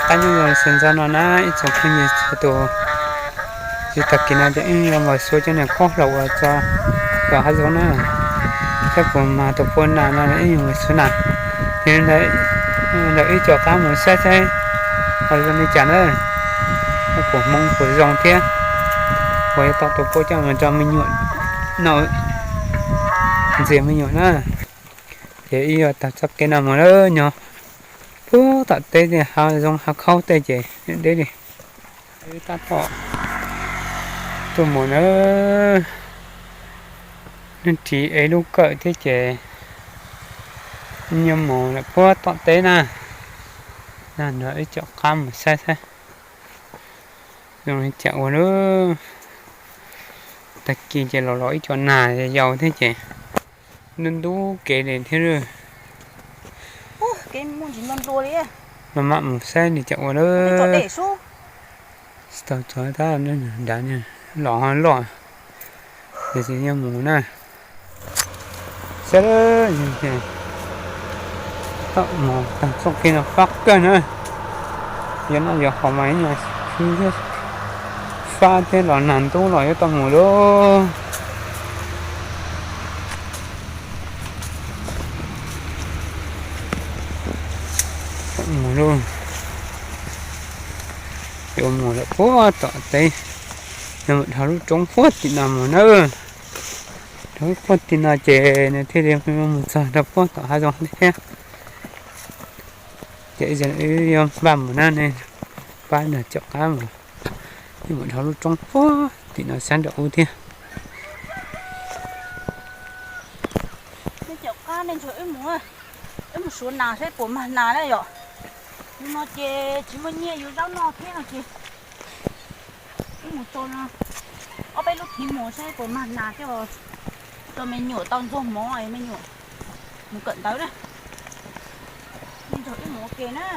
Qab nyob zoo sawv ntxov no na ib tsoom phooj ywg txhua tus. Tsis tag kis no ces wb yuav mus xyuas cov niag khaub hlab uas txog tom hav zoov na. Saib puas mag tus pua nas no wb yuav mus xyuas na. Ces ntawm wb caum qab mus saib saib ho zoo li cas na. Puas hmoov puas zoo thiab, puas yuav tau tus pua coj mus rau me nyuam noj ntxias me nyuam na. Ces wb yuav taug txoj kev no mus lawm, nyob puag tom teb tias hav zoov hav khaub tej ces deb li. Wb tab tom tuaj mus na, nej ris ev lub kawm thiab ces nyob mus lawm puag tom teb na. Nag no wb caum qab mus saib saib zoo li cas ua lawm. Tag kis ces los los ib co nag yau thiab ces ntub ntub kev li thiab. Kev muaj ntsis nplua nplua li. Maj mam mus saib li cas ua lawm. Tsis tau txog tab nrad los ho loj, ces tsis nyob mus na. Saib, tau mus tag txoj kev no fab kawg na. Yog noj yog haus mas ib nyuag fab thiab los nag ntub los yuav tau mus lauj. Mus lauj. Yuav mus lawm puag tom teb, yuav mus dhau lub roob puag tim no mus na. Dhau lub puag tim no ces nws thiaj li mus txog rau puag tom hav zoov thiab. Ces wb yuav npaj mus na, nej pab nrog caum qab mus. Wb mus dhau lub roob puag tim no sab nraum ub thiab. Nej caum qab nej nrog wb mus, wb mus suav nas saib puas mag nas na yom. Hnub no ces tsis muaj nyiaj yuav zaub noj thiab no ces wb mus tso ob peb lub thiv mus saib puas mag nas thiab, tso me nyuam tau ntxuag mov me nyuam mus kawm ntawv na. Nej nrog wb mus ua ke na.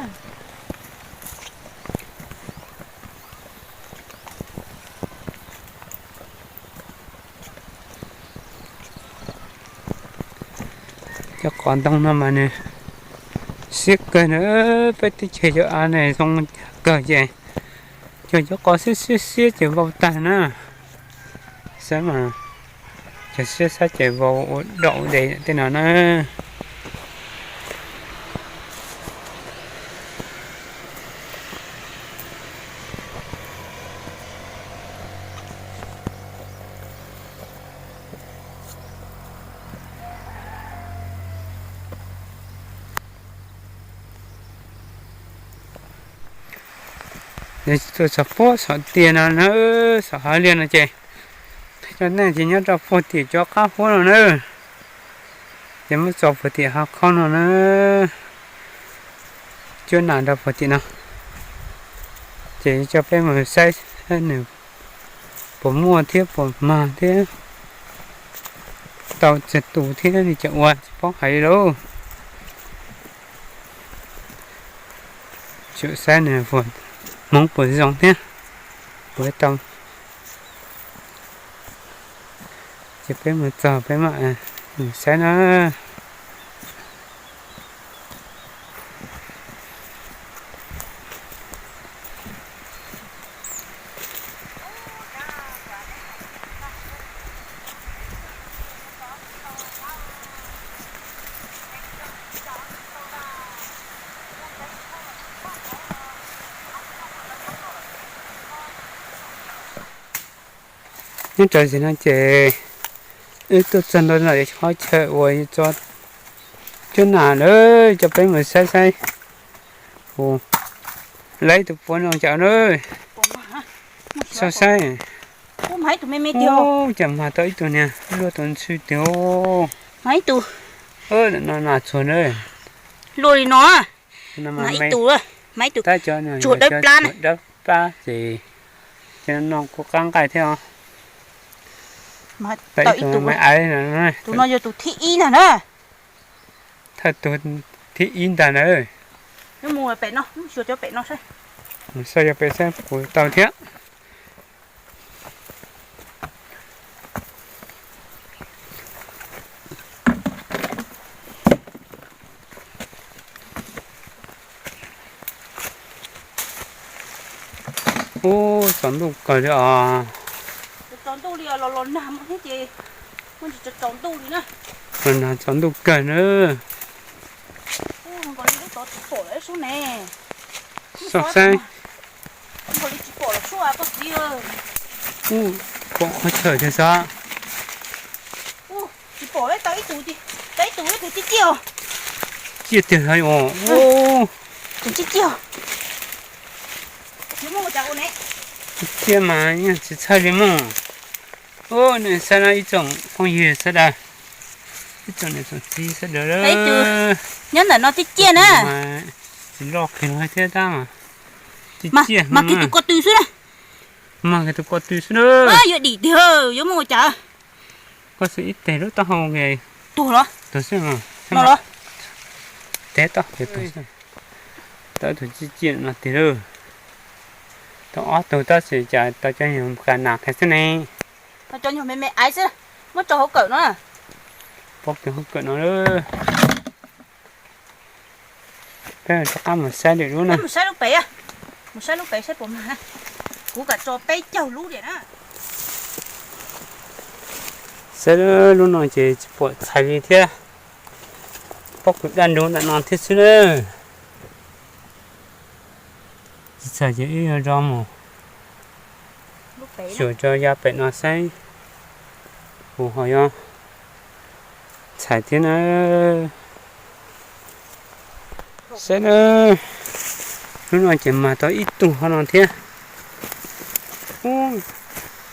Cov qos ntoo no mas nws siab kawg na, peb teb chaws cov av ne zoo kawg ces cog cov qos siab siab siab ces vau tag na. Saib mas, cog siab siab ces vau ua doj ua de tej no na. Tuaj txog puag saum tiaj no na, saum hav liaj no ces, qhia rau nej ces nyob rau puag tim cov qab huab no na. Ces muab tso puag tim hav khaub no na, cuab nas rau puag tim no. Ces coj peb mus saib nws puas muaj thiab puas mag thiab, tau tsawg tus thiab li cas ua tsis paub hais li lauj. Tsuas saib nws puas hmoov puas zoo thiab, puas tau. Ces peb mus txog peb mam saib na. Nyob rau zaum no ces wb tuaj txog ntua ntawm qhov chaw uas tso cuab nas lawm, coj peb mus saib saib puas laib tus puav no cas na. Saib saib. Ub, cas mag tau ib tug niag luaj tus ntxhw tiag. Ub, no nas txuag na. Luaj li no. Ib tug, ib tug tsuag dawb plab na. Dawb plab ces, ces no kuj qab nqaij thiab os. Tau ib tug me aiv no. Tus no yog tus thib ib ntag na. Thawj tus thib ib ntag na. Mus pem no, mus xyuas cov pem no saib. Mus xyuas cov pem saib puas tau thiab. Ub, tsaus ntuj kawg li os. Tsaus ntuj li os, los los nag thiab ces muaj ntsis tsaus ntuj li na. Los nag tsaus ntuj kawg na. Ub, nkaus li lub tod tsis pom lawm sub ne. Soj saib. Nkaus li tsis pom lawm sub koj txiv. Ub, pom qhov chaw tiag sav. Ub, tsis pom, tau ib tus, tau ib tus ib tug ciaj ciaj. Ciaj tiag os. Ub, tus ciaj ciaj. Ciaj mas yeej tsis txhawj li mog. Ub, nej saib na ib tsoom phooj ywg sawv daws, ib tsoom niam tsoom txiv sawv daws. Nyob ntawm no ciaj ciaj na. Tsis loj kiag li thiab tab mas ciaj ciaj. Mag kiag tus ko tw xwb na. Mag kiag tus ko tw xwb na. Yuav dim tiag, yuav muaj ua cas. Koj xwb ib teg lub taub hau tuag los? Tuag xwb. No los? Teb tau, tau ib tug ciaj ciaj no tiag lauj. Tau ob tug tab sis cas tau cov nyuag qas nas qhia xwb ne. Cov nyuag me me aiv xwb, muab tso hauv kawm no. Pov kiag hauv kawm no. Peb rov qab mus saib lwm lub na. Mus saib lub pem, mus saib lub pem saib puas mag. Kuv kam tso peb caug lub diam na. Saib lub no ces tsis pom txhais li thiab. Pob kws daj nrug ntawm no thiab xwb na. Tsis txhais ces wb yuav rov mus xyuas rau yav pem no saib puas ho yuav txhais thiab na. Saib na, lub no ces mag tau ib tug hov no thiab. Ub,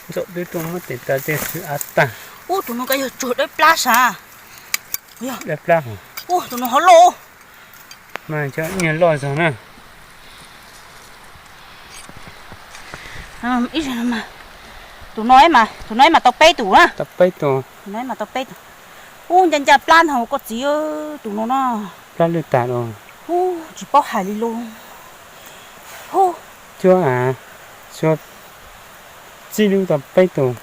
ntxaum twb tuaj muab tes taw tej xwb av tag. Ub, tus no koj yog tsuag dawb plab sav. Dawb plab hov. Ub, tus no hov loj. Mas cov nyiag loj zog na. Tus no, tus no mas tau peb tus na. Tau peb tus. Tus no mas tau peb tus. Ub, ncaj ncaj plab no koj txiv, tus no no. Plab lwj tas los. Ub, tsis paub hais li los. Ub, cuab av, cuab txij lub tau peb tus.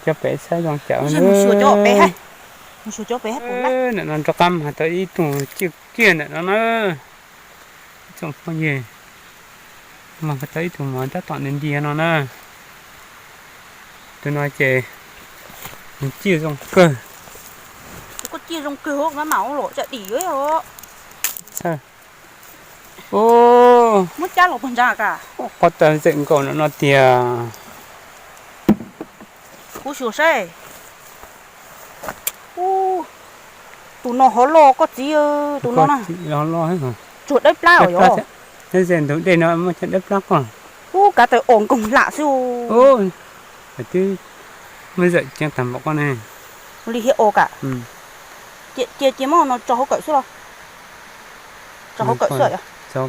Cov pem saib zoo cawv. Ntawm no rov qab mag tau ib tug ciaj ciaj ntawm no na. Ib tsoom phooj ywg, mag tau ib tug mov tab tom nti nti no na. Tus no ces nws ciaj zoo kawg. Koj ciaj zoo kawg, maj mam ua los tsam dim os. Muab cab los puag ntsa ka. Qhov taw zem nkaus no no tiag. Kuv xyuas saib. Ub, tus no hov loj koj txiv, tus no na. Tsuag dawb plab os yog. Ze ntug dej no muaj cov dawb plab koj. Ub, kav taw os nkoog hlam xwb. Twb muaj zawm ceev tag npaum koj ne. Ua li thiab os kam. Cia cia muab no tso hauv kawm xwb los. Tso hauv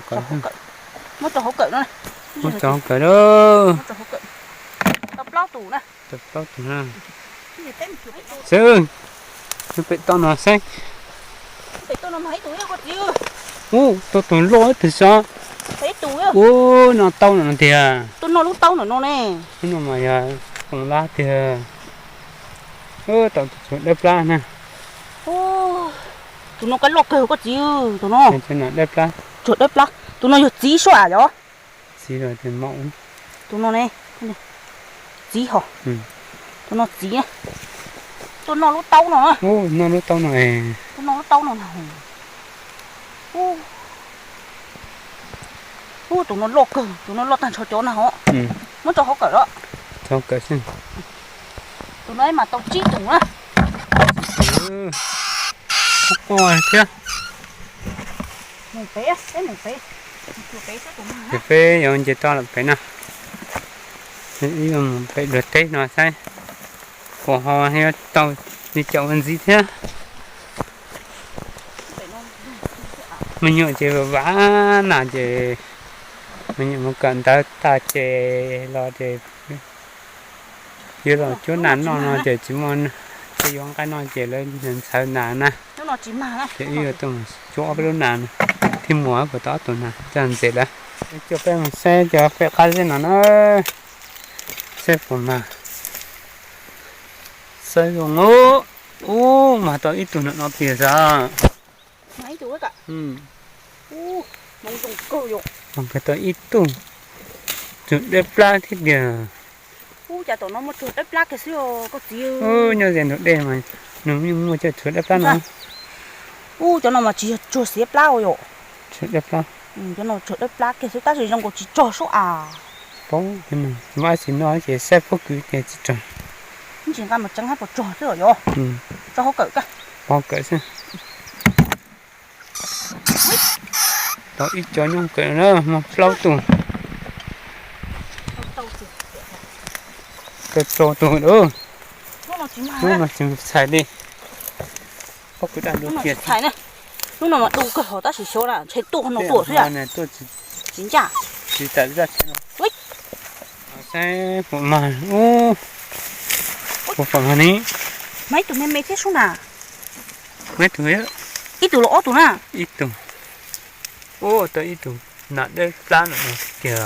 kawm xwb. Muab tso hauv kawm no. Muab tso hauv kawm lauj. Tau plaub tus na. Tau plaub tus na. Xwb, pem toj no saib. Ub, tau tus loj ib tug sav. Ub, no taub no tiag. Tus no lub taub no no ne. Lub no mas yog koom lab tiag. Tau tus tsuag dawb plab na. Tus no kab loj kawg koj txiv, tus no. Tsuag dawb plab. Tus no yog txiv suab yog. Txiv los tias maum. Tus no ne, txiv hos. Tus no txiv. Tus no lub taub no. Tus no lub taub no. Tus no lub taub no na. Ub, tus no loj kawg, tus no loj tag nrho cov na hos. Muab tso hauv kawm los. Tso hauv kawm xwb. Tus no mas tau tsib tus na. Quaj thiab. Mus pem, peb mus pem. Ces peb yuav nce toj lawm pem no. Ib yuav mus pem luag teb no saib puas ho yuav tau li caum ua ntxiv thiab. Me nyuam ces vam vam nas ces me nyuam mus kawm ntawv tag ces los ces yuav los cuab nas noj no ces tsis muaj, tsis yuav nqaij noj ces lawv ntxhawv nas na. Ces wb yuav tuaj mus cuab ob peb lub nas, thib muag kuv tau ob tug nas coj ntxiv lawm. Coj peb mus saib cov pem qab zeb no na, saib puas mag. Saib zoo, ub, mag tau ib tug no no tiag sav. Ub, hmoov zoo kawg yom. Mus kawg tau ib tug, tsuag dawb plab thiab tiag. Ub, cas tom no muaj tsuag dawb plab kiag xwb os koj txiv. Nyob ze ntug dej mas nws yeej muaj cov tsuag dawb plab no. Ub, cov no mas tsis yog tsuag xiav plab ua yom. Tsuag dawb plab. Cov no tsuag dawb plab kiag xwb tab sis zoo nkaus tsis tsog sub as. Paub, muaj ab tsi noj ces saib pob kws ces tsis tsog. Ntsis nqa mus tseev hab puas tsog xwb os yom. Tso hauv kawm kag. Hauv kawm xwb. Tau ib co nyob kawm na, muaj plaub tug. Tau rau tug lawm. Hnub no tsis txhais li. Pob kws daj du kiag. Hnub no mas du kawg hos tab sis xyov na ntshe tuaj no tuaj xwb. Tsis ncaj. Tsis tawm zaj tsheb no. Saib puas mag. Ub, puas pom mag ni. Mas ib tug me me thiab sub na. Mas ib tug, ib tug los ob tug na. Ib tug. Ub, tau ib tug nas dawb plab no tiag.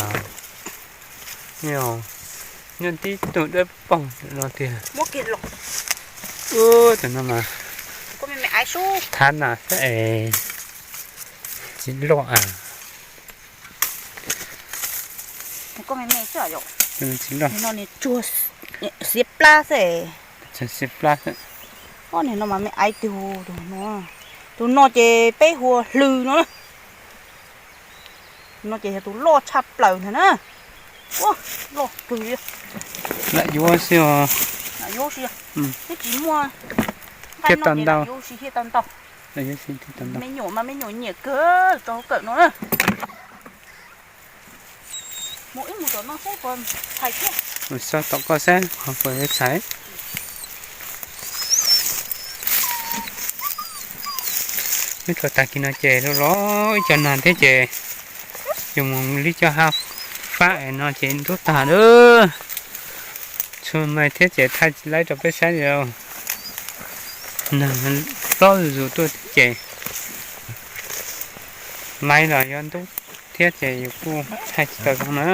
Nyob tib tug dawb paug no tiag. Ub, tus no mas thav nas xwb es tsis loj a. Tsis loj. Xiav plab xwb. Xiav plab xwb. Ob niag no mas me aiv twg tus no. Tus no ces peb hu ua Hlwb no na. No ces yog tus loj tshaj plaws ntag na. Ua, loj kawg li. Lam yuav xwb os. Lam yuav xwb. Twb tsis muaj nqaij no ces lam yuav xwb thiaj tau ntau. Me nyuam mas me nyuam nyiam kawg rau hauv kawm no na. Mus ib mus tom no seb puas txhais thiab. Mus so tom koj seb qhov puas yuav txhais. Wb tau tag kis no ces los los ib co nag thiab ces yus mus li cov hav fab es no ces ntub tag lawm. Txhua mais thiab ces thaij tsis laib rau peb saib li. Nag plob zuj zus tuaj thiab ces maiv los yuav ntub thiab ces yus kuj thaij tsis tau zoo na.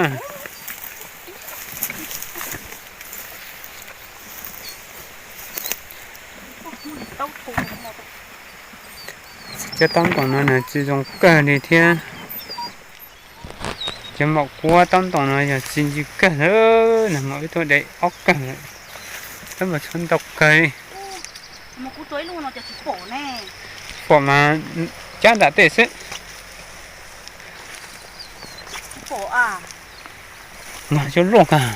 Cov taub ntoos no nws tsis zoo kawg li thiab. Cov maum kuab taub ntoos no yog tsis ncw kawg lawm, nag hmo wb tuaj de ob kawg lawm, wb mas tshuav ntau kawg li. Pom mas cab nram tej xwb. Mas cov luaj kag.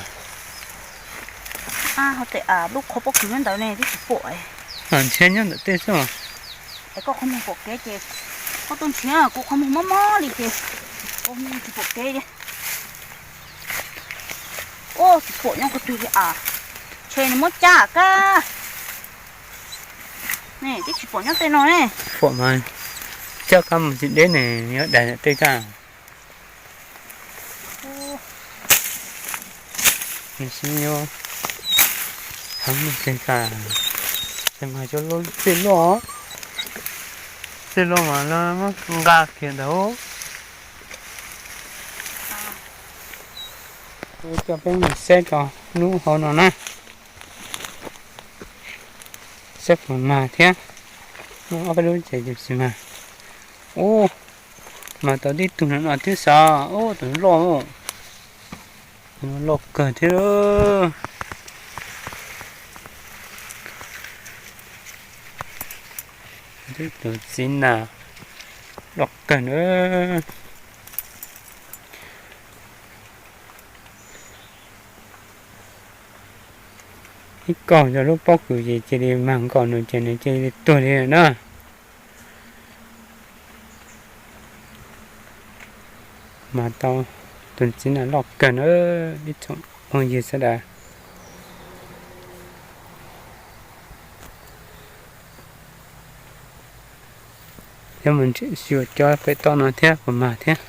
Lub qhov pob kws nyob ntawd ne twb tsis pom. Nrhiav nyob ntawm tej xwb. Es koj qhov muag pom kev ces koj tuaj nrhiav, kuv qhov muag mob mob li ces kuv tsis pom kev li. Ua tsis pom nyob qhov twg li as. Ntshe nws muab cab kab. Ne twb tsis pom nyob tej no ne. Pom mas cab kab mus tsis deb ne, yuav dai ntawm tej kab. Nws tsis yuav heev mus teg kab, ces mas cov loj, tej loj, tej loj mas lawv muab nqa kiag ntawd. Coj peb mus saib rau lub hauv no na, saib puas mag thiab. Muaj ob peb lub ces tsis mag. Ub, mas tau tib tug no no twb xav, ub, tus loj, tus loj kawg thiab. Tus txiv nas loj kawg na. Ib kaug cov lub pob kws ces cia li mag nkaus nws ces nws cia li tuag li na. Mas tau tus txiv nas loj kawg na ib tsoom phooj ywg sawv daws. Yuav mus xyuas cov pem toj no thiab puas mag thiab.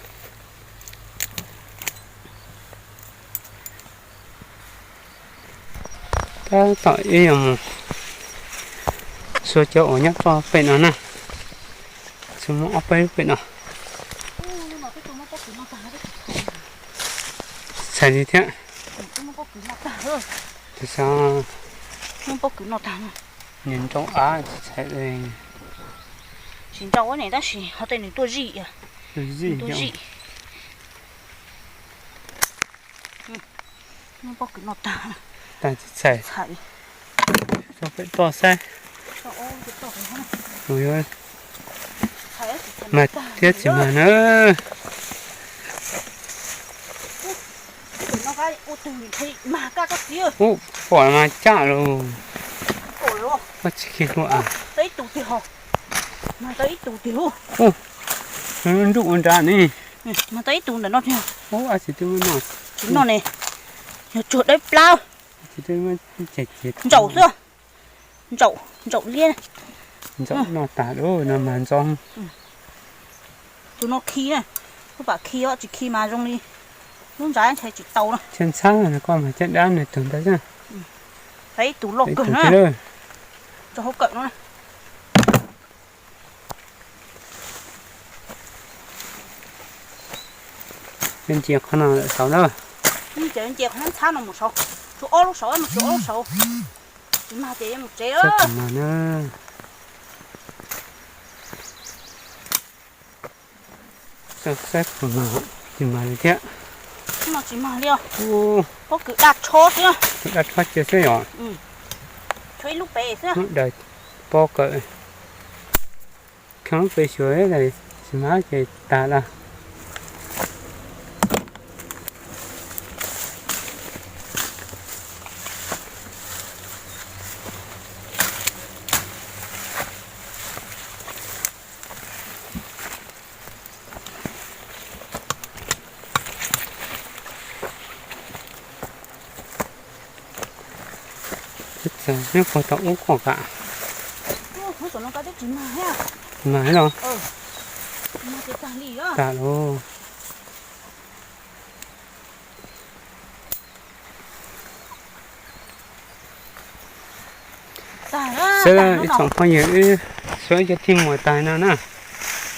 Tab tom ib yuav mus xyuas cov uas nyob rau pem no na. Xyuas muaj ob peb lub pem no. Txhais li thiab. Nws nrau av tsis txhais li. Tsis nrau ne tab sis ho tej nws tuaj zij, tuaj zij. Pob kws no tag, tag tsis txhais, txhais, tso pem toj saib. Mus yuav, mas thiab tsis mag na. Ub, pom mas caj lus, koj tsis khi hlua. Ub, nruj ua nrad ne. Ub, tsis tib no, yog tsuag dawb plab. Ntsaum xwb, ntsaum, ntsaum liab. Ntsaum no tag lawm no mas ntxov. Tus no khi na, kuj pam khi os, tsis khi mas zoo li lub ntsa ntshai tsis tau na. Thiab ntxhab no koj mas caj dab nws tug ntawd xwb. Ib tug loj kawg na. Tso hauv kawm no. Cia qhov no lawm saud na. Ces nce qhov ntxhab no mus saud, tshuav ob lub saud, mus tshuav ob lub saud. Tsis mag ces yuav mus tsev lawm. Saib puas mag, tsis mag li thiab. No tsis mag li os. Pob kws daj tshob xwb. Daj tshob cia xwb yom. Tshuav ib lub pem xwb. Muab daws pob kawm, kheev lub pem xyuas, tsis mag ces tag lawm. Nyob puag tom ub qhov kam. Tsis mag los? Tag lauj. Saib ib tsoom phooj ywg, wb suav cov thij muag tag no na.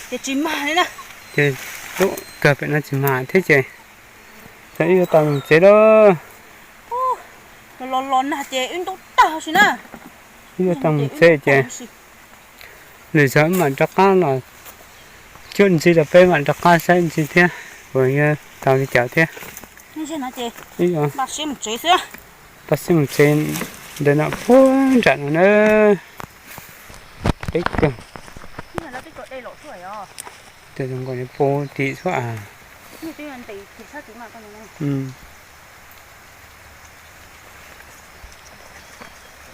Ces lub kawg pem no tsis mag thiab ces, ces wb yuav tau mus tsev lawm. Los los nag ces wb ntub tag si na. Wb yuav tau mus tsev ces lwm zaus wb mam rov qab los cuab ntxiv rau peb mam rov qab saib ntxiv thiab, puas yuav tau li cas thiab. Npaj siab mus tsev, ntawm no puag nram no na. Peb kawg. Tes zoo nkaus li puag tim xwb as.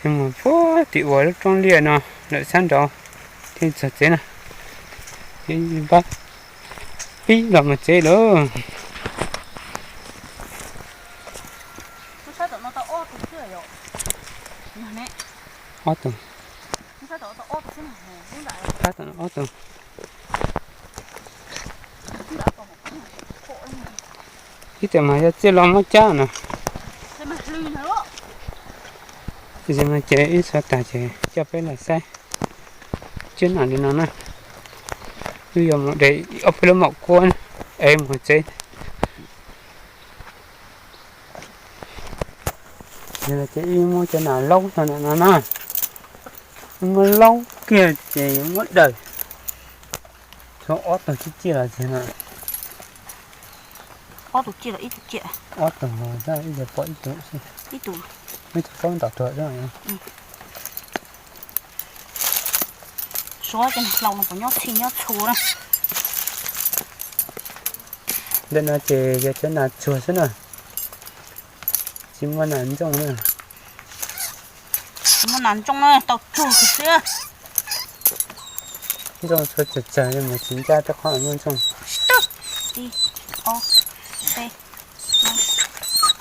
Mus puag tim uas lub roob liaj no lawm sab nraud thiaj txog tsev na. Pab pib los mus tsev lawm. Ob tug, ob tug. Ib txawm mas yog txiaj los muab cab no. Ces mas ces ib xyov tag ces coj peb los saib. Tsis nam li no na. Wb yuav mus de ob peb lub maum kuab es mus tsev. Ces wb muab cov nas laub no na, muab laub kiag ces muab daws. Tshuav ob tug tib ciaj los txiag no. Ob tug ciaj los ib tug ciaj. Ob tug, ib tug pom ib tug xwb. Ib tug, ib tug paub ntom tuag xwb. Suav cov nas hlau no puas nyob txhij nyob txhua na. Ntawm no ces yog cov nas tsuag xwb na, tsis muaj nas ntsooj na. Tsis muaj nas ntsooj na, tau tsuag xwb. Ntsooj tshuav tsawg tsawg li mus tsis ncaj rau qhov muaj ntsooj. Ib, ob, peb, plaub,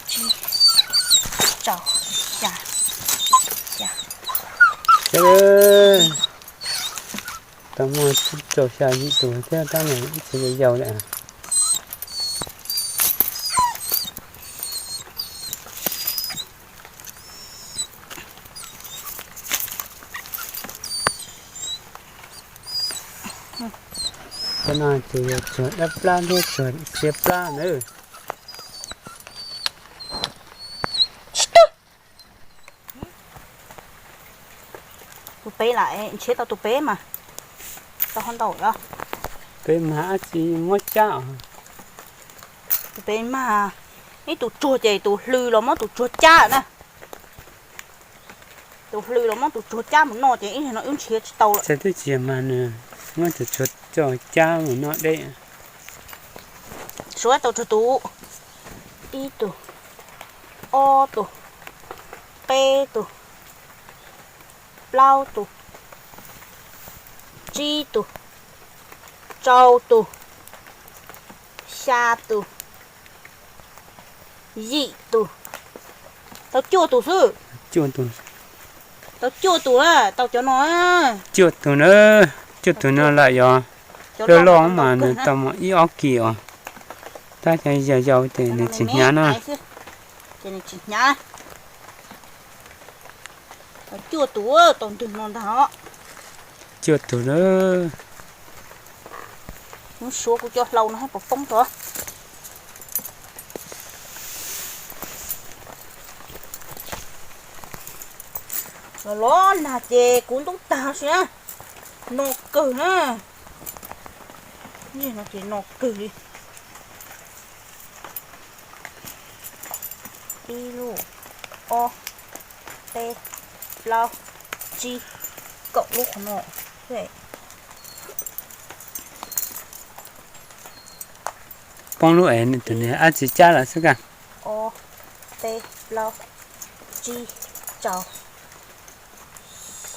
tsib, rau, xya, xya. Tau muaj rau xya yim tus thiab tab mas ib txhia yau lawm. Cov no ces yog tsuag dab plab thiab tsuag xiab plab na. Tus pem lam nrhiav tau tus pem mas tau ho ntau os. Pem mag dab tsi muab cab os. Tus pem mag Ib tus tsuag ces tus hlw los muab tus tsuag cab na. Tus hlw los muab tus tsuag cab mus noj ces ib zaug no wb nrhiav tsis tau lawm. Txhais twb tsis yog mas nws muab tus tsuag coj cab mus noj deb. Suav tau tsuag tus, ib tug, ob tug, peb tug, plaub tug, tsib tug, rau tug, xya tug, yim tug. Tau cuaj tus xwb. Tau cuaj tus na, tau cov no. Cuaj tus na, cuaj tus no lawm yog loj loj mas nws tau mus ib ob kis os. Tab cov yau yau ces nws tsis hnyav na. Ces nws tsis hnyav. Cuaj tus tau ntwg no ntag os. Cuaj tus na. Mus suav kuv cov hlau no puas poob tod. Los los nag ces kuv ntub tag si na. No kawg na. No ces no kawg li. Ib lub, ob, peb, plaub, tsib, kaum lub qhov no. Poob lub es tus niag ab tsi cab lawm xwb kag. Ob, peb, plaub, tsib, rau,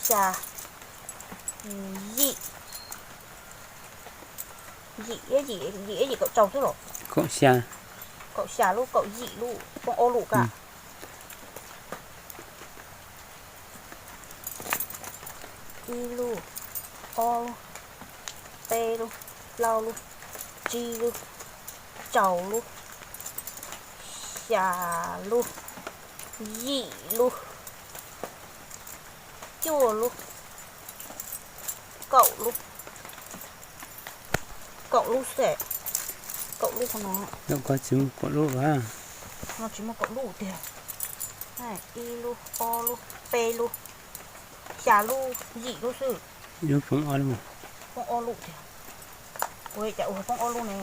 xya, yim, yim, yim, yim kaum rau xwb los. Kaum xya. Kaum xya lub, kaum yim lub, poob ob lub kag. Ib lub, ob lub, peb lub, plaub lub, tsib lub, rau lub, xya lub, yim lub, cuaj lub, kaum lub, kaum lub xwb. Kaum lub qhov no. Lawm koj tsis muaj kaum lub a. No tsis muaj kaum lub tiag. Ib lub, ob lub, peb lub, xya lub, yim lub xwb. Ib lub poob ob lub. Poob ob lub tiag. Ua cas ua poob ob lub ne?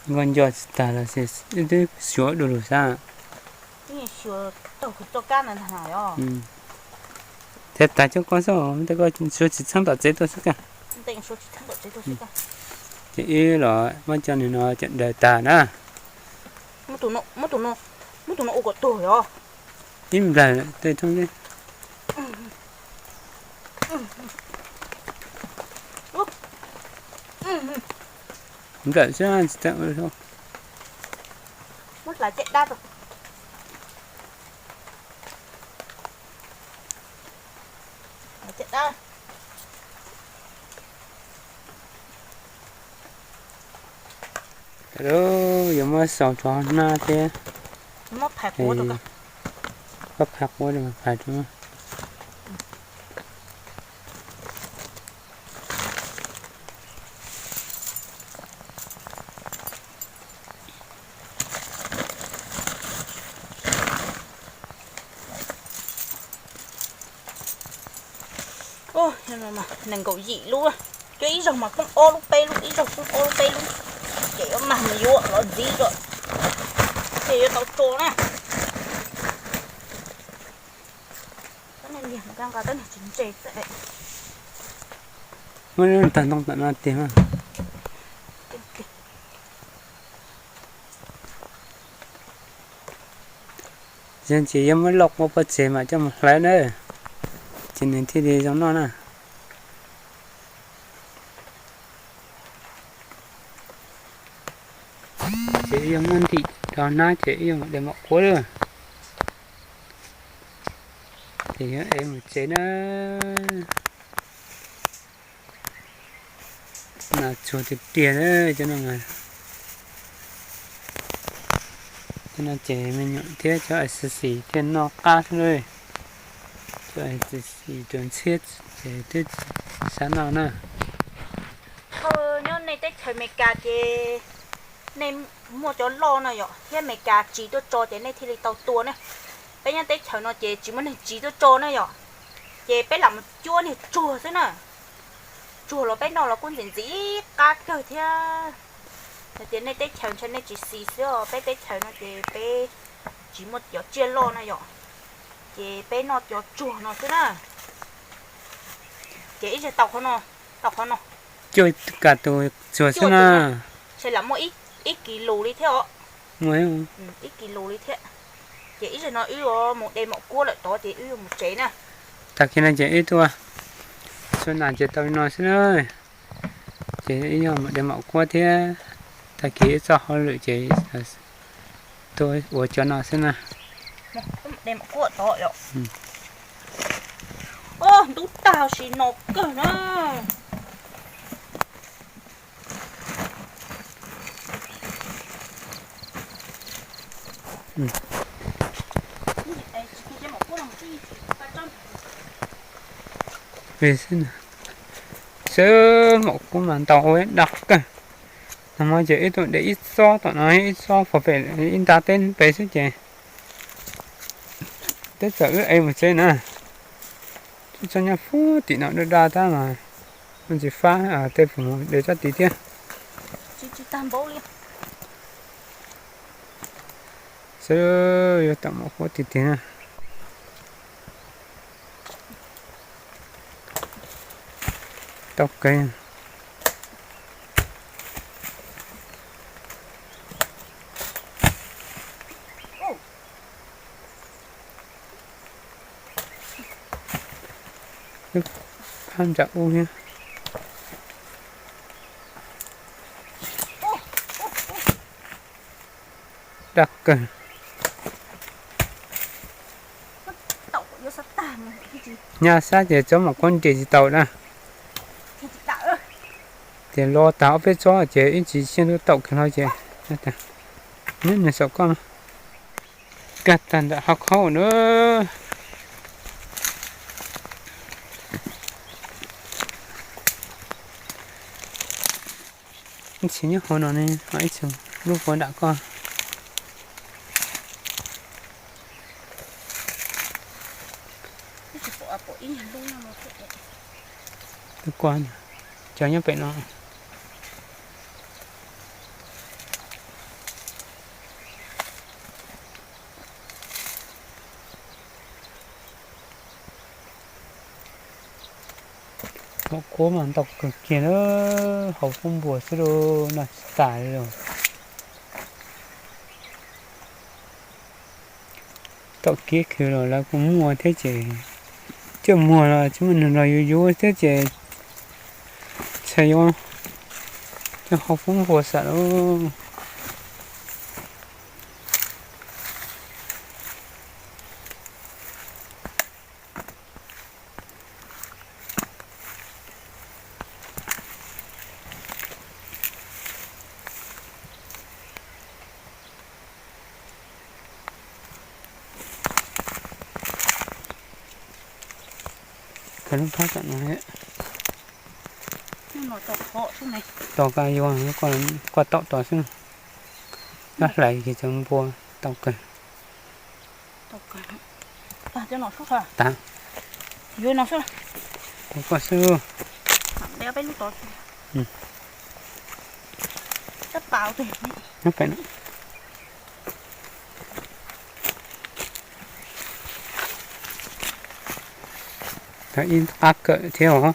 Nkauj nco tsis tag los twb xyuas du lug xwb. Thiab tas cov koj xwb, tej koj suav tsis txheeb tom tsev tuaj xwb kag. Ces wb los muab cov nws no cov daws tag na. Muab tus no ua kom tuag os. Ib nplawg tej thoob li. Nplawm xwb tsis tau. Muab hlais caj dab rau. Yuav muab xaus rau hnab thiab. Koj phais quav rau phais rau. Nees nkaum yim lub, cov ib zaug mas poob ob lub peb lub, ib zaug poob ob lub peb lub, ces yuav mag mus yuav los ntxiv rau, ces yuav tau tso na. Muab tag ntoo tam no tiag. Yog ces yuav muab loj ua pov tseg mas coj mus hlawv na, ces nws thiaj li zoo noj na. Ces wb yuav muab ntim rau hnab ces wb yuav mam de mom quav lawm. Ces yuav ev mus tsev na. Nas tsuag tiag tiag cov no. Cov no ces me nyuam thiab cov xwm xim thiaj noj qab xwb. Cov xwm xim tus ntxhiab ces twb xav noj na. Nyob nej teb chaws Amelikas ces nej muaj cov loj no yom, thiab Amelikas tsiv tuaj tso ces nej thiaj li tau tua na. Peb nyob teb chaws no ces tsis muaj neeg tsiv tuaj tso na yom, ces peb lam mus cuab niag tsuag xwb na. Tsuag los peb noj los kuj ntxim ntxim qab kawg thiab. Hais tias nej teb chaws ntshai nej tsis xis xwb os, peb teb chaws no ces peb tsis muaj cov tsiaj loj no yom, ces peb noj cov tsuag no xwb na. Ces ib zaug tau qhov no, tau qhov no. Cuaj kaum tus tsuag xwb na. Ces lam muaj ib kis lus li thiab os. Muaj ib kis lus li thiab. Ces ib zaug no wb yuav mus de maum kuab lawm tod ces wb yuav mus tsev na. Tag kis no ces wb tuaj, tsuag nas ces tau li no xwb na. Ces wb yuav mus de maum kuab thiab, tag kis wb txoj hauj lwm ces tuaj ua cov no xwb na. Ntub tag si no kawg na. Xwb, maum kuab mas ntau ua daj kawg. Nag hmo ces wb tuaj de ib txob tom no, ib txob pem ib nta teb pem xwb ces twb txawm wb ev mus tsev na. Txoj nyob puag tim no daj daj tab mas ntsis fab tej pus de tsob tid thiab. Xwb, yuav tau maum kuab tiag tiag na. Tau kawg. Phab ntsa ub thiab. Daj kawg. Nyab sab ces tsob maum kuab nres tsis tau na. Ces lo tag ob peb tsob ces ib tsis siab ntuj taum kiag hlo ces. Nyob nws saum koj, kag tag ntawm hauv khaub na. Ib txhia nyob hauv no ne, ho ib txhia lub puag nram koj. Tus ko, cov nyob pem no. Maum kuab mas ntau kawg kiag na, hauv kub npua xwb lauj, noj tsis tas li lauj. Tom kiab khwv los lawv kuj muaj thiab ces, coj muag los tsis muaj neeg los yuav yuav thiab ces, txhais yuav coj hauv kub npua xam lauj. Kawg lub phab tom no, tos ka yuav, koj taum tos xwb. Koj hlais ces tseem npua tau kawg. Tas, koj xwb. Ib qab kawm thiab os.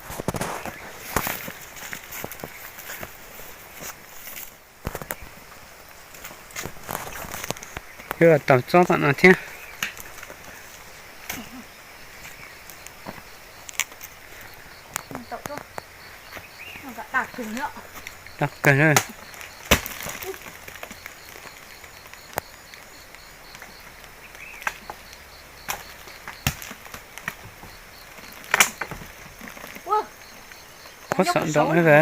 Yuav los taus tsob tom no thiab. Daj kawg na. Khuab xom ntoo ib ve.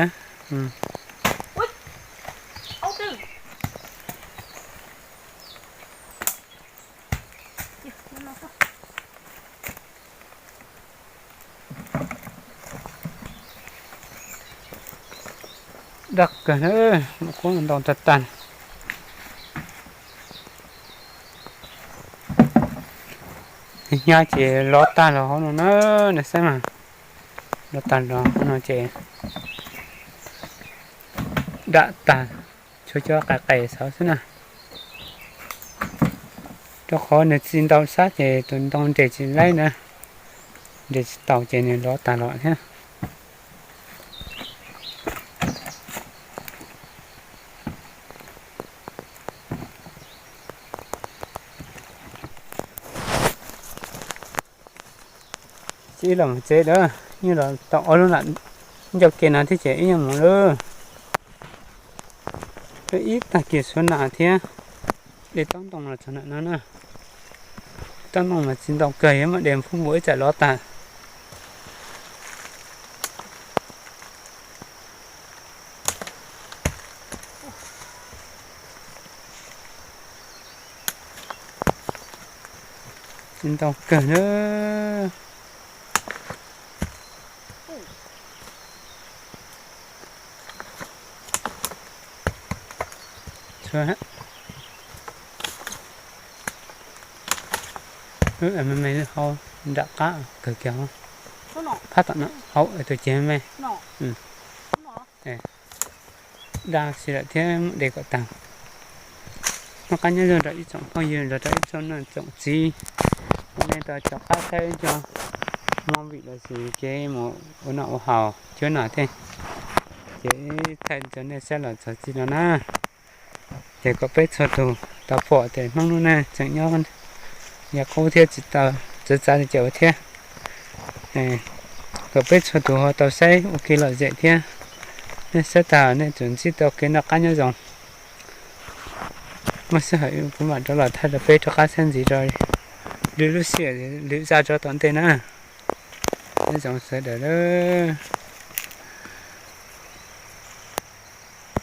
Daj kawg na, maum kuab ntau tag tag. Hnyav ces lov tag los hauv no na, nej saib mas. Lov tag los hauv no ces dam tag. Tshuav cov qais qais xauv xwb na. Rau qhov nws txi ntau sab ces tus ntoo nres tsis laib na, nres tsis taus ces nws lov tag los thiab. Ces ib los mus tsev lawm, yeej los tau ob lub lam ncauj ke no thiab ces ib nyuag mus lawm. Ib tag kis suav nas thiab, de taub ntoo los txog ntawm no na. Taub ntoo mas txi ntau kawg, yog muaj de phub npua ib tsam lov tag. Txi ntau kawg na. Me me hau nram qab kawg kiag. Phab tom no hauv tus cev me me. Daj si lawm thiab, de kom tag. Noj qab nyob zoo rau ib tsoom phooj ywg los rau ib tsoom niam tsoom txiv, nej tau rov qab saib cov movie los sis kev mus ua noj ua haus cuab no thiab. Ces thaij rau nej saib los txog txij no na. Ces kom peb txhua tus tau pom tias hnub no nej tseem nyob yav qub thiab tsis tau txawv txav li cas thiab. Kom peb txhua tus ho tau saib ua kev lom zem thiab. Nej saib tag nej tsuas ntsib tau kev noj qab nyob zoo. Muaj sij hawm kuv mam rov los thaij rau peb rov qab saib ntxiv rau lwm lub sij hawm lwm zaj rau tom ntej na. Nyob zoo sawv daws lawm.